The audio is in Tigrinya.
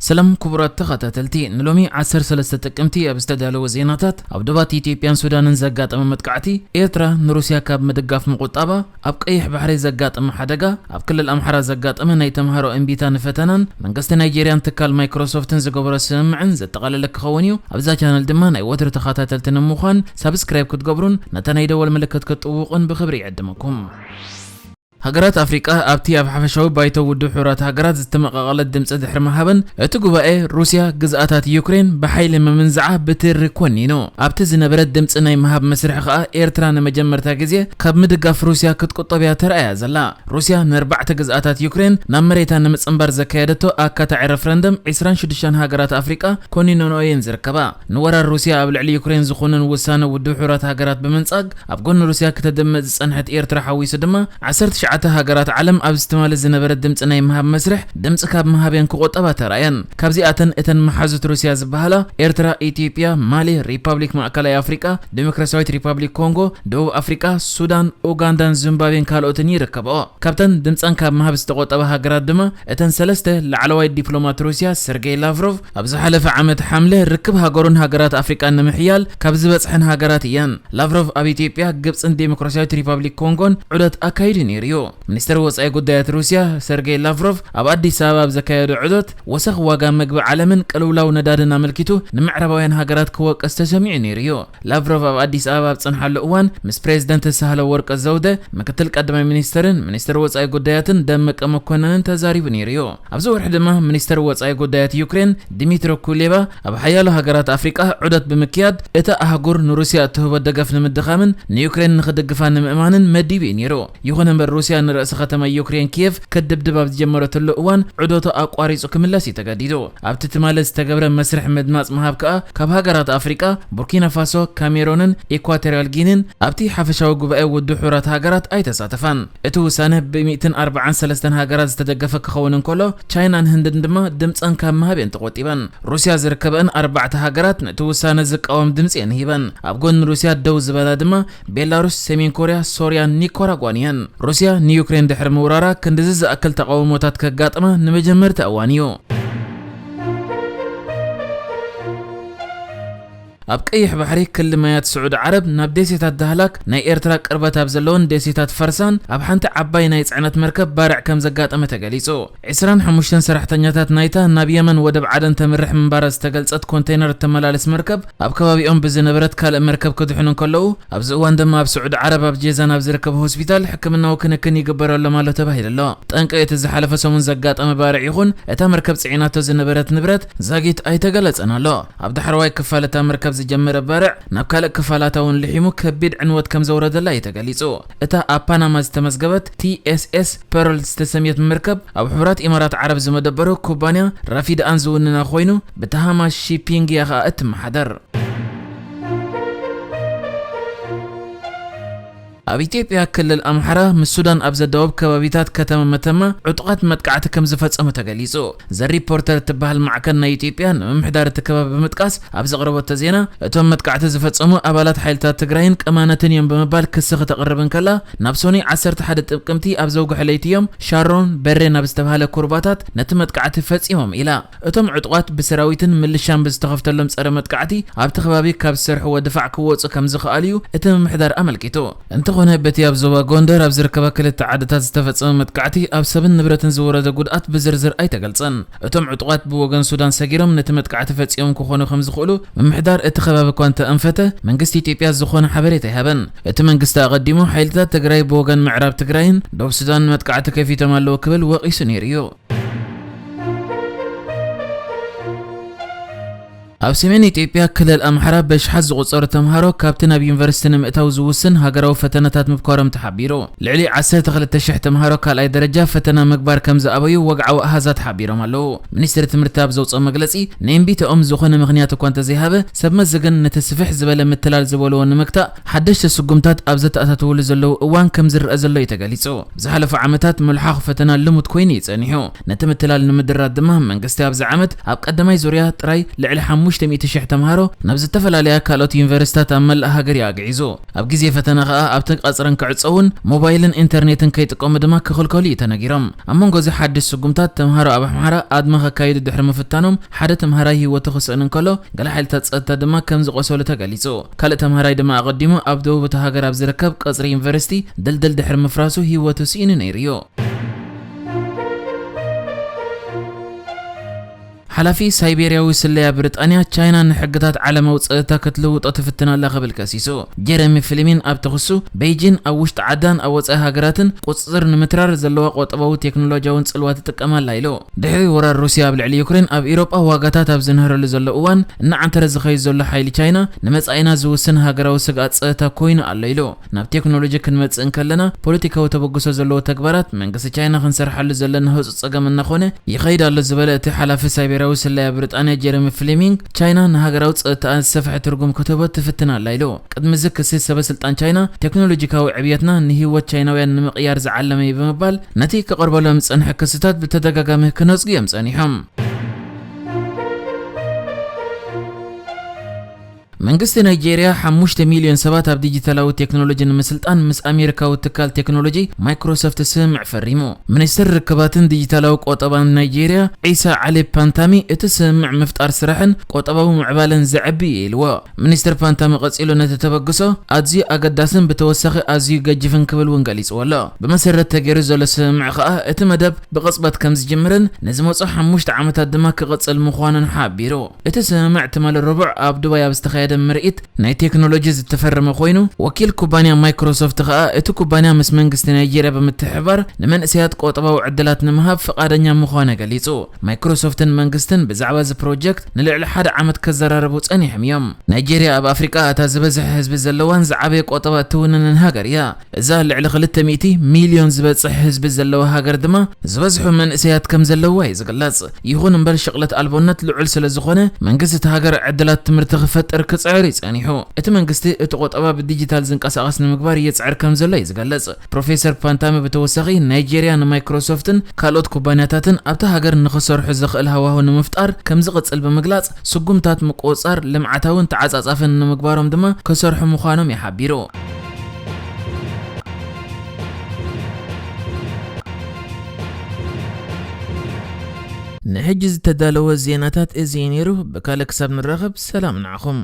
ሰላም ክቡራት ተኸታተልቲ፣ ንሎሚ ዓሰርተ ሰለስተ ጥቅምቲ ኣብ ዝተዳለወ ዜናታት፣ ኣብ ዶባት ኢትዮጵያን ሱዳንን ዘጋጠመ መጥቃዕቲ፣ ኤርትራ ንሩስያ ካብ ምድጋፍ ምቁጣባ፣ ኣብ ቀይሕ ባሕሪ ዘጋጠመ ሓደጋ፣ ኣብ ክልል ኣምሓራ ዘጋጠመ ናይ ተምሃሮ እምቢታ ንፈተናን መንግስቲ ናይጄርያን ትካል ማይክሮሶፍትን ዝገበሮ ስምምዕን ዘጠቓለለ ክኸውን እዩ። ኣብዛ ቻነል ድማ ናይ ወትሩ ተኸታተልቲ ንምዃን ሳብስክራይብ ክትገብሩን ነታ ናይ ደወል ምልክት ክትጥውቑን ብኽብሪ ይዕድመኩም። ሃገራት ኣፍሪቃ ኣብቲ ኣብ ሓፈሻዊ ባይቶ ውድብ ሕቡራት ሃገራት ዝተመቓቐለ ድምጺ ድሕሪ ምሃበን፣ እቲ ጉባኤ ሩስያ ግዝኣታት ዩክሬን ብሓይሊ ምምንዛዓ ብትሪ ኮኒኑ። ኣብቲ ዝነበረ ድምጺ ናይ ምሃብ መስርሕ ከኣ ኤርትራ ንመጀመርታ ግዜ ካብ ምድጋፍ ሩስያ ክትቁጠብ እያ ተራእያ ዘላ። ሩስያ ንኣርባዕተ ግዝኣታት ዩክሬን ናብ መሬታ ንምጽንባር ዘካየደቶ ኣካታዒ ረፍረንደም ዕስራን ሽዱሽተን ሃገራት ኣፍሪቃ ኮኒነንኦ እየን ዝርከባ። ንወራር ሩስያ ኣብ ልዕሊ ዩክሬን ዝኹንን ውሳነ ውድብ ሕቡራት ሃገራት ብምንጻግ፣ ኣብ ጎኒ ሩስያ ከተድምጽ ዝጸንሐት ኤርትራ ሓዊሱ ድማ፣ ዓሰርተ ትሽዓተ ሃገራት ዓለም ኣብዚ ትማሊ ዝነበረ ድምጺ ናይ ምሃብ መስርሕ ድምጺ ካብ ምሃብ እየን ክቑጠባ ተራእየን። ካብዚኣተን እተን መሓዙት ሩስያ ዝበሃላ ኤርትራ፣ ኢትዮጵያ፣ ማሊ፣ ሪፓብሊክ ማእከላይ ኣፍሪቃ፣ ዲሞክራሲያዊት ሪፓብሊክ ኮንጎ፣ ደቡብ ኣፍሪቃ፣ ሱዳን፣ ኡጋንዳን ዚምባብዌን ካልኦትን ይርከብኦ። ካብተን ድምጸን ካብ ምሃብ ዝተቖጠባ ሃገራት ድማ እተን ሰለስተ ላዕለዋይ ዲፕሎማት ሩስያ ሰርጌይ ላቭሮቭ ኣብ ዝሓለፈ ዓመት ሓምለ ርክብ ሃገሩን ሃገራት ኣፍሪቃን ንምሕያል ካብ ዝበጽሐን ሃገራት እየን። ላቭሮቭ ኣብ ኢትዮጵያ፣ ግብጽን ዴሞክራሲያዊት ሪፓብሊክ ኮንጎን ዑደት ኣካይዱ ነይሩ እዩ። ሚኒስትር ወጻኢ ጉዳያት ሩስያ ሰርጌይ ላቭሮቭ ኣብ ኣዲስ ኣበባ ኣብ ዘካየዶ ዑደት፣ ወሰኽ ዋጋ መግቢ ዓለምን ቅልውላው ነዳድን ኣመልኪቱ ንምዕራባውያን ሃገራት ክወቅስ ተሰሚዑ ነይሩ እዩ። ላቭሮቭ ኣብ ኣዲስ ኣበባ ኣብ ዝጸንሓሉ እዋን፣ ምስ ፕሬዝደንት ሳህለ ወርቅ ዘውደ፣ ምክትል ቀዳማይ ሚኒስተርን ሚኒስተር ወጻኢ ጉዳያትን ደመቀ መኮነንን ተዛሪቡ ነይሩ እዩ። ኣብዚ ወርሒ ድማ ሚኒስተር ወጻኢ ጉዳያት ዩክሬን ዲሚትሮ ኩሌባ ኣብ ሓያሎ ሃገራት ኣፍሪቃ ዑደት ብምክያድ፣ እታ ኣህጉር ንሩስያ እትህቦ ደገፍ ንምድኻምን ንዩክሬን ንኽድግፋ ንምእማንን መዲቡ እዩ ነይሩ። ይኹን እምበር፣ ሩስያ ንርእሲ ከተማ ዩክሬን ኪየቭ ክትድብድብ ኣብ ዝጀመረትሉ እዋን፣ ዑደቱ ኣቋሪጹ ክምለስ እዩ ተገዲዱ። ኣብቲ ትማሊ ዝተገብረ መስርሕ ምድማጽ ምሃብ ከኣ፣ ካብ ሃገራት ኣፍሪቃ፣ ቡርኪና ፋሶ፣ ካሜሮንን ኢኳቶሪያል ጊኒን ኣብቲ ሓፈሻዊ ጉባኤ ውድብ ሕቡራት ሃገራት ኣይተሳተፋን። እቲ ውሳነ ብሚእትን ኣርባዓን ሰለስተን ሃገራት ዝተደገፈ ክኸውን እንከሎ፣ ቻይናን ህንድን ድማ ድምጸን ካብ ምሃብ እየን ተቖጢበን። ሩስያ ዝርከበአን ኣርባዕተ ሃገራት ነቲ ውሳነ ዝቃወም ድምጺ እየን ሂበን። ኣብ ጎኒ ሩስያ ደው ዝበላ ድማ ቤላሩስ፣ ሰሜን ኮርያ፣ ሶርያን ኒኮራጓን እየን። ሩስያ ንዩክሬን ድሕሪ ምውራራ ክንድዚ ዝኣክል ተቓውሞታት ከጋጥማ ንመጀመርታ እዋን እዩ። ኣብ ቀይሕ ባሕሪ ክሊ ማያት ስዑድ ዓረብ ናብ ደሴታት ዳህላክ ናይ ኤርትራ ቅርበት ኣብ ዘለወን ደሴታት ፈርሳን ኣብ ሓንቲ ዓባይ ናይ ጽዕነት መርከብ ባርዕ ከም ዘጋጠመ ተገሊጹ። ዕስራን ሓሙሽተን ሰራሕተኛታት ናይታ ናብ የመን ወደብ ዓደን ተምርሕ ምንባራ ዝተገልጸት ኮንቴነር እተመላልስ መርከብ ኣብ ከባቢኦም ብዝነበረት ካልእ መርከብ ክድሕኑ እንከለዉ፣ ኣብዚ እዋን ድማ ኣብ ስዑዲ ዓረብ ኣብ ጄዛን ኣብ ዝርከብ ሆስፒታል ሕክምናዊ ክንክን ይግበረሎም ኣሎ ተባሂሉ ኣሎ። ጠንቂ እቲ ዝሓለፈ ሰሙን ዘጋጠመ ባርዕ ይኹን እታ መርከብ ጽዒናቶ ዝነበረት ንብረት ዛጊት ኣይተገለጸን ኣሎ። ኣብ ዳሕረዋይ ክፋል እታ መርከብ ዝጀመረ ባርዕ ናብ ካልእ ክፋላታ እውን ልሒሙ ከቢድ ዕንወት ከም ዘውረደላ እዩ ተገሊጹ። እታ ኣብ ፓናማ ዝተመዝገበት ቲ ኤስ ኤስ ፐርል ዝተሰምየት መርከብ ኣብ ሕቡራት ኢማራት ዓረብ ዝመደበሩ ኩባንያ ራፊድኣን ዝውንና ኮይኑ፣ ብታሃማ ሺፒንግ እያ ከኣ እትመሓደር። ኣብ ኢትዮጵያ ክልል ኣምሓራ ምስ ሱዳን ኣብ ዘዳወብ ከባቢታት ከተማ መተማ ዕጡቓት መጥቃዕቲ ከም ዝፈጸሙ ተገሊጹ። ዘ ሪፖርተር እትበሃል ማዕከን ናይ ኢትዮጵያ ንምምሕዳር እቲ ከባቢ ብምጥቃስ ኣብ ዘቕረበቶ ዜና፣ እቶም መጥቃዕቲ ዝፈጸሙ ኣባላት ሓይልታት ትግራይን ቅማነትን እዮም ብምባል ክሲ ክተቕርብ እንከላ፣ ናብ ሶኒ ዓሰርተ ሓደ ጥቅምቲ ኣብ ዘውግሐ ለይቲ እዮም ሻሮን በሬን ኣብ ዝተባህለ ኩርባታት ነቲ መጥቃዕቲ ፈጺሞም ኢላ። እቶም ዕጡቓት ብሰራዊትን ምልሻን ብዝተኸፍተሎም ጸረ መጥቃዕቲ ኣብቲ ከባቢ ካብ ዝሰርሕዎ ድፋዕ ክወጹ ከም ዝኸኣሉ እዩ እቲ ምምሕዳር ኣመልኪቱ። እንተኾነ፣ በቲ ኣብ ዞባ ጎንደር ኣብ ዝርከባ ክልተ ዓድታት ዝተፈጸመ መጥቃዕቲ ኣብ ሰብን ንብረትን ዝወረደ ጉድኣት ብዝርዝር ኣይተገልጸን። እቶም ዕጡቓት ብወገን ሱዳን ሰጊሮም ነቲ መጥቃዕቲ ፈጺሞም ክኾኑ ከም ዝኽእሉ ምምሕዳር እቲ ከባቢ እኳ እንተኣንፈተ፣ መንግስቲ ኢትዮጵያ ዝኾነ ሓበሬታ ኣይሃበን። እቲ መንግስቲ ኣቐዲሙ ሓይልታት ትግራይ ብወገን ምዕራብ ትግራይን ደቡብ ሱዳንን መጥቃዕቲ ከፊቶም ኣለዉ ክብል ወቒሱ ነይሩ እዩ። ኣብ ሰሜን ኢትዮጵያ ክልል ኣምሓራ በሽሓት ዝቑጸሩ ተምሃሮ ካብቲ ናብ ዩኒቨርሲቲ ንምእታው ዝውስን ሃገራዊ ፈተነታት ምብኳሮም ተሓቢሩ። ልዕሊ ዓሰርተ ክልተ ሽሕ ተምሃሮ ካልኣይ ደረጃ ፈተና ምግባር ከም ዝኣበዩ ወግዓዊ ኣሃዛት ሓቢሮም ኣለዉ። ሚኒስትሪ ትምህርቲ ኣብ ዘውፅኦ መግለፂ፣ ንእምቢተኦም ዝኾነ ምኽንያት እኳ እንተዘይሃበ፣ ሰብ መዚ ግን ነቲ ስፍሕ ዝበለ ምትላል ዝበልዎ ንምግታእ ሓደሽቲ ስጉምታት ኣብ ዘተኣታትውሉ ዘለዉ እዋን ከም ዝረኣ ዘሎ እዩ ተገሊጹ። ዝሓለፉ ዓመታት ምልሓኽ ፈተና ልሙድ ኮይኑ እዩ ጸኒሑ። ነቲ ምትላል ንምድራት ድማ መንግስቲ ኣብዚ ዓመት ኣብ ቀዳማይ ዙርያ ጥራይ ልዕሊ ሚእቲ ሺሕ ተምሃሮ ናብ ዝተፈላለያ ካልኦት ዩኒቨርሲታት ኣብ መላእ ሃገር እዩ ኣግዒዙ። ኣብ ግዜ ፈተነ ከኣ ኣብቲ ቀጽረን ክዕጸውን ሞባይልን ኢንተርኔትን ከይጥቀሙ ድማ ክኽልከሉ እዩ ተነጊሮም። ኣብ መንጎ እዚ ሓድሽ ስጉምታት፣ ተምሃሮ ኣብ ኣምሓራ ኣድማ ከካይዱ ድሕሪ ምፍታኖም ሓደ ተምሃራይ ህይወቱ ክስእን እንከሎ፣ ገለ ሓይልታት ጸጥታ ድማ ከም ዝቖሰሉ ተገሊጹ። ካልእ ተምሃራይ ድማ ኣቐዲሙ ኣብ ደቡብ እታ ሃገር ኣብ ዝርከብ ቀጽሪ ዩኒቨርሲቲ ድልድል ድሕሪ ምፍራሱ ህይወቱ ስኢኑ ነይሩ እዩ። ሓላፊ ሳይቤርያዊ ስለያ ብሪጣንያ፣ ቻይና ንሕግታት ዓለማዊ ጸጥታ ክትልውጦ ትፍትን ኣላ ክብል ከሲሱ። ጀረሚ ፍሊሚን ኣብቲ ክሱ፣ ቤይጂን ኣብ ውሽጢ ዓዳን ኣብ ወጻኢ ሃገራትን ቁጽጽር ንምትራር ዘለዋ ቆጠባዊ ቴክኖሎጂያውን ጽልዋ ትጥቀም ኣላ ኢሉ። ድሕሪ ወራር ሩስያ ኣብ ልዕሊ ዩክሬን፣ ኣብ ኤውሮጳ ዋጋታት ኣብ ዝንህረሉ ዘሎ እዋን፣ እናዓንተረ ዝኸይድ ዘሎ ሓይሊ ቻይና ንመጻኢና ዝውስን ሃገራዊ ስግኣት ጸጥታ ኮይኑ ኣሎ ኢሉ። ናብ ቴክኖሎጂ ክንመጽእ እንከለና፣ ፖለቲካዊ ተበግሶ ዘለዎ ተግባራት መንግስቲ ቻይና ክንሰርሓሉ ዘለና ህጹጽ ጸገም እናኾነ ይኸይድ ኣሎ ዝበለ እቲ ሓላፊ ሳይቤራዊ ስለያ ብሪጣንያ ጀረሚ ፍሊሚንግ፣ ቻይና ንሃገራዊ ጸጥታኣ ዝሰፍሐ ትርጉም ክትህቦ ትፍትን ኣላ ኢሉ። ቅድሚ እዚ ክሲ ሰበ ስልጣን ቻይና፣ ቴክኖሎጂካዊ ዕብየትና ንህይወት ቻይናውያን ንምቕያር ዝዓለመ እዩ ብምባል፣ ነቲ ክቐርበሎም ዝጸንሐ ክስታት ብተደጋጋሚ ክነጽጉ እዮም ጸኒሖም። መንግስቲ ናይጄርያ ሓሙሽተ ሚልዮን ሰባት ኣብ ዲጂታላዊ ቴክኖሎጂ ንምስልጣን ምስ ኣሜሪካዊ ትካል ቴክኖሎጂ ማይክሮሶፍት ስምምዕ ፈሪሙ። ሚኒስትር ርክባትን ዲጂታላዊ ቆጠባን ናይጄርያ ዒሳ ዓሊ ፓንታሚ፣ እቲ ስምምዕ ምፍጣር ስራሕን ቆጠባዊ ምዕባለን ዘዕቢ እዩ ኢልዎ። ሚኒስትር ፓንታሚ ቀጺሉ ነቲ ተበግሶ ኣዝዩ ኣገዳስን ብተወሳኺ ኣዝዩ ገጅፍን ክብል እውን ገሊጽዎ ኣሎ። ብመሰረት ተገይሩ ዘሎ ስምምዕ ከኣ እቲ መደብ ብቕጽበት ከም ዝጅምርን ንዝመጹ ሓሙሽተ ዓመታት ድማ ክቕጽል ምዃኑን ሓቢሩ። እቲ ስምምዕ ትማሊ ረቡዕ ኣብ ዱባይ ኣብ ዝተኻየደ ምርኢት ናይ ቴክኖሎጂ ዝተፈረመ ኮይኑ፣ ወኪል ኩባንያ ማይክሮሶፍት ከኣ እቲ ኩባንያ ምስ መንግስቲ ናይጄርያ ብምትሕብባር ንመንእሰያት ቆጠባዊ ዕድላት ንምሃብ ፍቓደኛ ምዃነ ገሊጹ። ማይክሮሶፍትን መንግስትን ብዛዕባ እዚ ፕሮጀክት ንልዕሊ ሓደ ዓመት ክዘራረቡ ጸኒሖም እዮም። ናይጄርያ ኣብ ኣፍሪቃ እታ ዝበዝሐ ህዝቢ ዘለዋን ዝዓበየ ቆጠባ እትውንንን ሃገር እያ። እዛ ልዕሊ ክልተ ሚእቲ ሚልዮን ዝበጽሕ ህዝቢ ዘለዋ ሃገር ድማ ዝበዝሑ መንእሰያት ከም ዘለዋ እዩ ዝግለጽ። ይኹን እምበር ሽቕለት ኣልቦነት ልዑል ስለ ዝኾነ መንግስቲ እቲ ሃገር ዕድላት ትምህርቲ ክፈጥር ክጽዕር እዩ ጸኒሑ። እቲ መንግስቲ እቲ ቆጠባ ብዲጂታል ዝንቀሳቐስ ንምግባር ይጽዕር ከም ዘሎ እዩ ዝገልጽ። ፕሮፌሰር ፓንታሚ ብተወሳኺ ናይጄርያ ንማይክሮሶፍትን ካልኦት ኩባንያታትን ኣብታ ሃገር ንኽሰርሑ ዘኽእል ሃዋሁ ንምፍጣር ከም ዝቕጽል ብምግላጽ ስጉምታት ምቁጽጻር ልምዓታውን ተዓጻጻፍን ንምግባሮም ድማ ክሰርሑ ምዃኖም እዩ ሓቢሩ። ንሕጂ ዝተዳለወ ዜናታት እዚ እዩ ነይሩ። ብካልእ ክሳብ ንራኸብ ሰላም ንዓኹም።